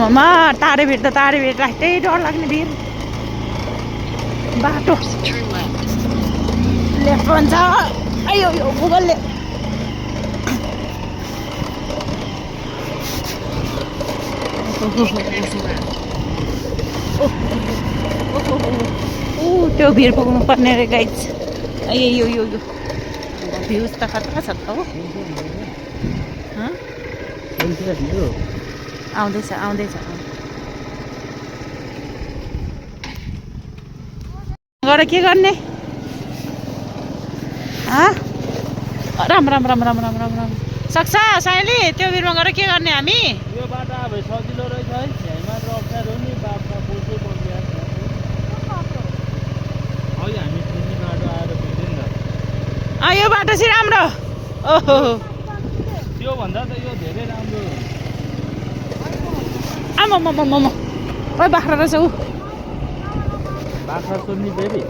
आमामा टाढे भेट त टाढे भेट राख्दै डर लाग्ने भिड बाटो लेफ्ट भन्छ अयो यो गुगलले त्यो भिड पुग्नु पर्ने रे गाइज यो यो यो भ्युज त खतरा छ त हो आउँदैछ आउँदैछ गएर के गर्ने राम राम राम राम राम राम राम सक्छ साइली त्यो भिडमा गएर के गर्ने हामी यो बाटो अब सजिलो रहेछ है यहीँमा अप्ठ्यारो नि बाटो बोल्दै बोल्दै अघि हामी तिमी बाटो आएर भेट्यौँ नि त यो बाटो चाहिँ राम्रो ओहो त्योभन्दा त यो धेरै राम्रो आमामामामा ओ बाख्रा रहेछ ऊ बाख्रा सोध्ने फेरि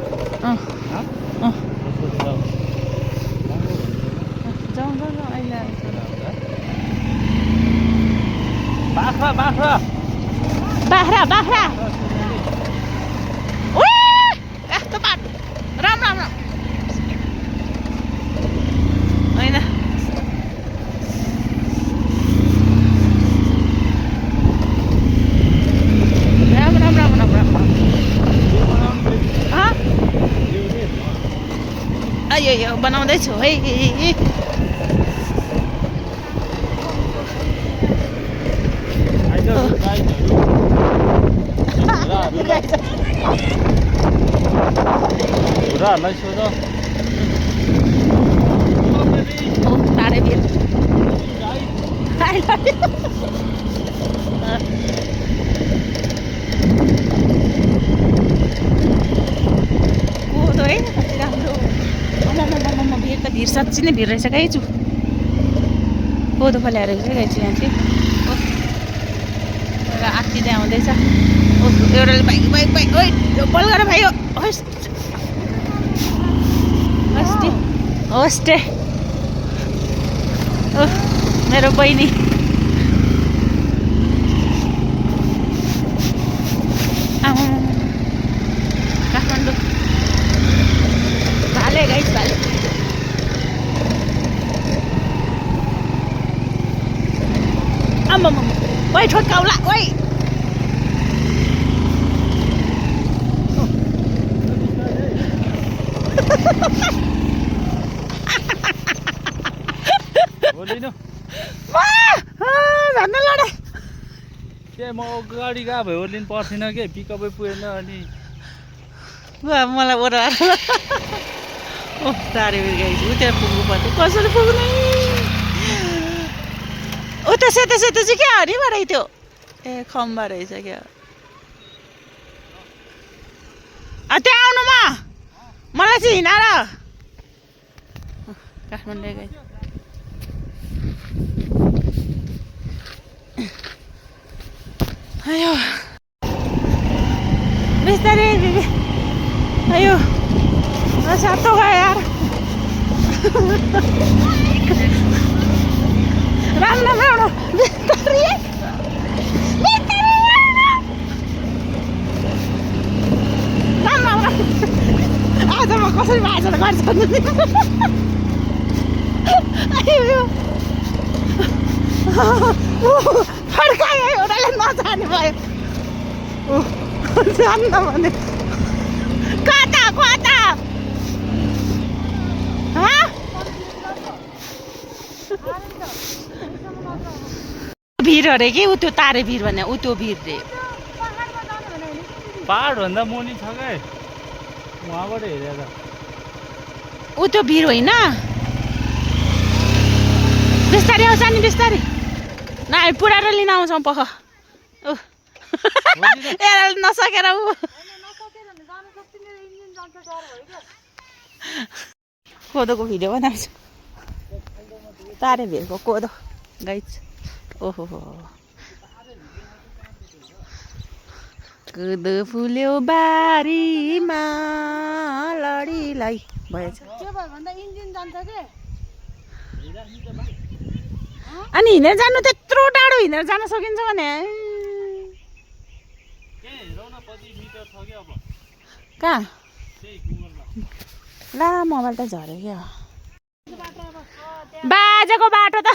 जाउँ अहिले बाख्रा बाख्रा बाख्रा बाख्रा यस्तो बाटो राम राम राम होइन राम राम राम राम राम यो बनाउँदैछु है बुढाहरूलाई सोध टाढै भिड कोदो है कति राम्रो आमामामा भिड त भिड साँच्ची नै भिड रहेछ गाइजु कोदो फल्याएर चाहिँ गाइजु यहाँ चाहिँ आत्तिँदै आउँदैछ एउटाले बाइक बाइक बाइक ओइ बल गर भाइ हस्टे हस्टे मेरो बहिनी काठमाडौँ भाले गाइस भाले आमामा ओइ ठोक्काउला ओइ झन्डै लडे त्यही म अगाडि गएको भए ओर्लिनु पर्थिन कि पिकअपै पुगेन अनि मलाई ओरा ओ टाढे गएछु त्यहाँ पुग्नु पर्थ्यो कसरी पुग्ने उता सेतो सेतो चाहिँ क्या हरिमा रहेछ त्यो ए खम्बा रहेछ क्या त्यहाँ आउनुमा मलाई चाहिँ हिँडाएर काठमाडौँ गएँ अयो बिस्तारै अयो सातो गयो यार राम्रो राम्रो बिस्तारै राम्रो आज म कसरी भाषण गर्छु फर्कायो एउटाले नजाने भयो जान्न भने कता कता भिड अरे कि ऊ त्यो तारे भिड भने ऊ त्यो भिड रे पहाडभन्दा मुनि छ क्या उहाँबाट हेरेर ऊ त्यो भिड होइन बिस्तारै आउँछ नि बिस्तारै न हामी पुऱ्याएर लिन आउँछौँ पख नसकेर ऊ कोदोको भिडियो बनाउँछु तारे भिडको कोदो गाइज ओहो कोदो फुल्यो बारीमा लडीलाई भएछ अनि हिँडेर जानु त्यत्रो टाढो हिँडेर जान सकिन्छ भने कहाँ ला मोबाइल त झऱ्यो क्या बाजेको बाटो त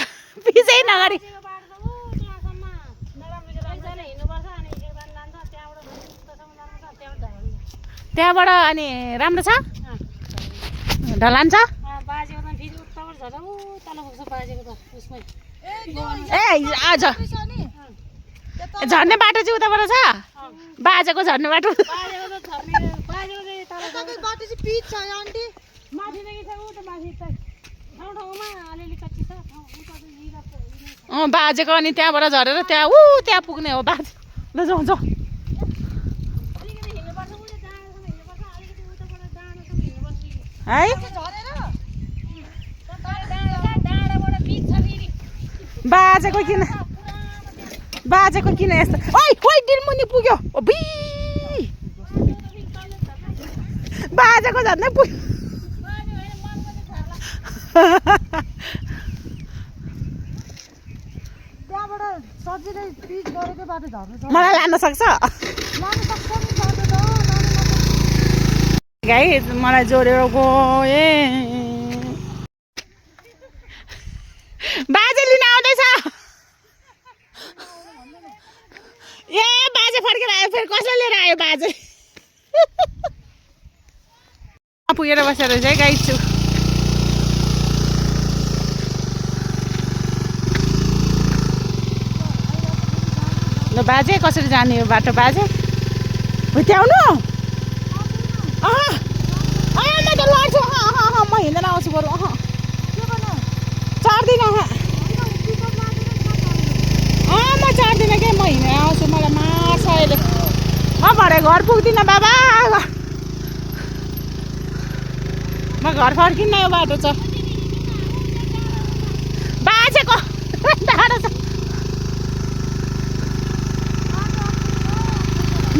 पिछै नगरी त्यहाँबाट अनि राम्रो छ ढलान छ ए आज झर्ने बाटो चाहिँ उताबाट छ बाजेको झर्ने बाटो बाजेको अनि त्यहाँबाट झरेर त्यहाँ त्यहाँ पुग्ने हो बाजे ल जाउँ जाउँ है बाजेको किन यस्तो ओइ डिलमुनि पुग्यो बाजेको झन्डै पुग्यो मलाई लान सक्छ गाई मलाई जोडेर गए बाजे लिन आउँदैछ ए बाजे फर्केर आयो फेरि कसले लिएर आयो बाजे पुगेर बसेर चाहिँ गाई छु ल बाजे कसरी जाने यो बाटो बाजे भुत्याउनु म त लड्छु म हिँडेर आउँछु बरु चढ्दिनँ म चढ्दिनँ के म हिँडेर आउँछु मलाई मार्छ अहिले म भरे घर पुग्दिनँ बाबा म घर फर्किन्न यो बाटो छ बाजेको टाढो छ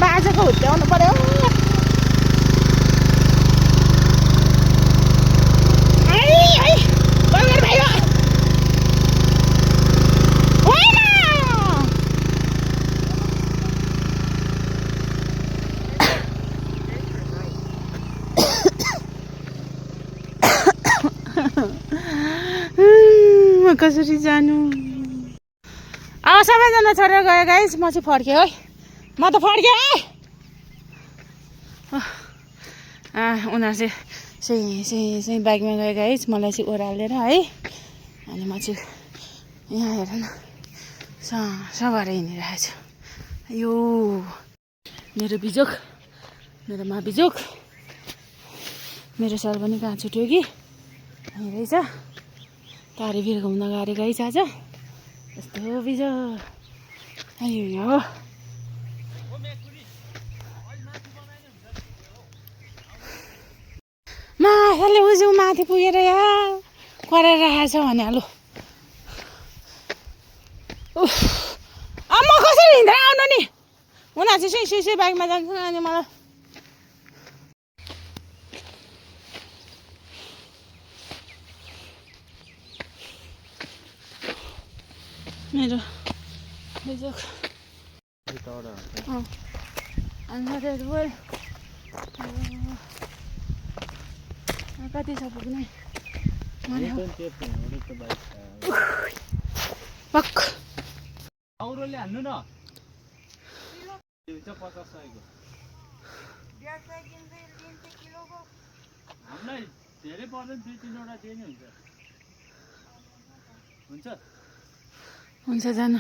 बाजेको हुत्याउनु पर्यो कसरी जानु अब सबैजना छोडेर गयो गाइस म चाहिँ फर्केँ है म त फर्केँ उनीहरू चाहिँ बाइकमा गयो गाइस मलाई चाहिँ ओह्रालेर है अनि म चाहिँ यहाँ हेर न सवार हिँडिरहेको छु यो मेरो बिजोक मेरो मा बिजोक मेरो सर पनि कहाँ छुट्यो कि यहीँ रहेछ तारेभिर घुम्न गएर गइछ आज यस्तो बिजो अयो माछाले उजु माथि पुगेर यहाँ कराएर राखेको छ भने हालो म कसरी हिँडेर आउनु नि उनीहरू चाहिँ सुई बाइकमा जान्छ अनि मलाई मेरो बिजोक कति छ पुग्ने औरोले हान्नु न हामीलाई धेरै पर्दैन 2-3 वटा दिए नि हुन्छ हुन्छ जानु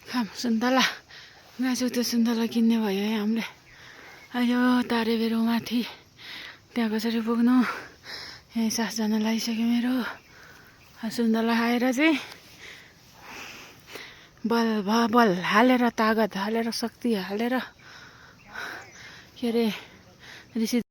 खाम सुन्तला गाछु त्यो सुन्तला किन्ने भयो है हामीले अयो तारेभिर माथि त्यहाँ कसरी पुग्नु यहीँ 7 जना लागिसक्यो मेरो सुन्तला खाएर चाहिँ बल हालेर तागत हालेर शक्ति हालेर के अरे ऋषि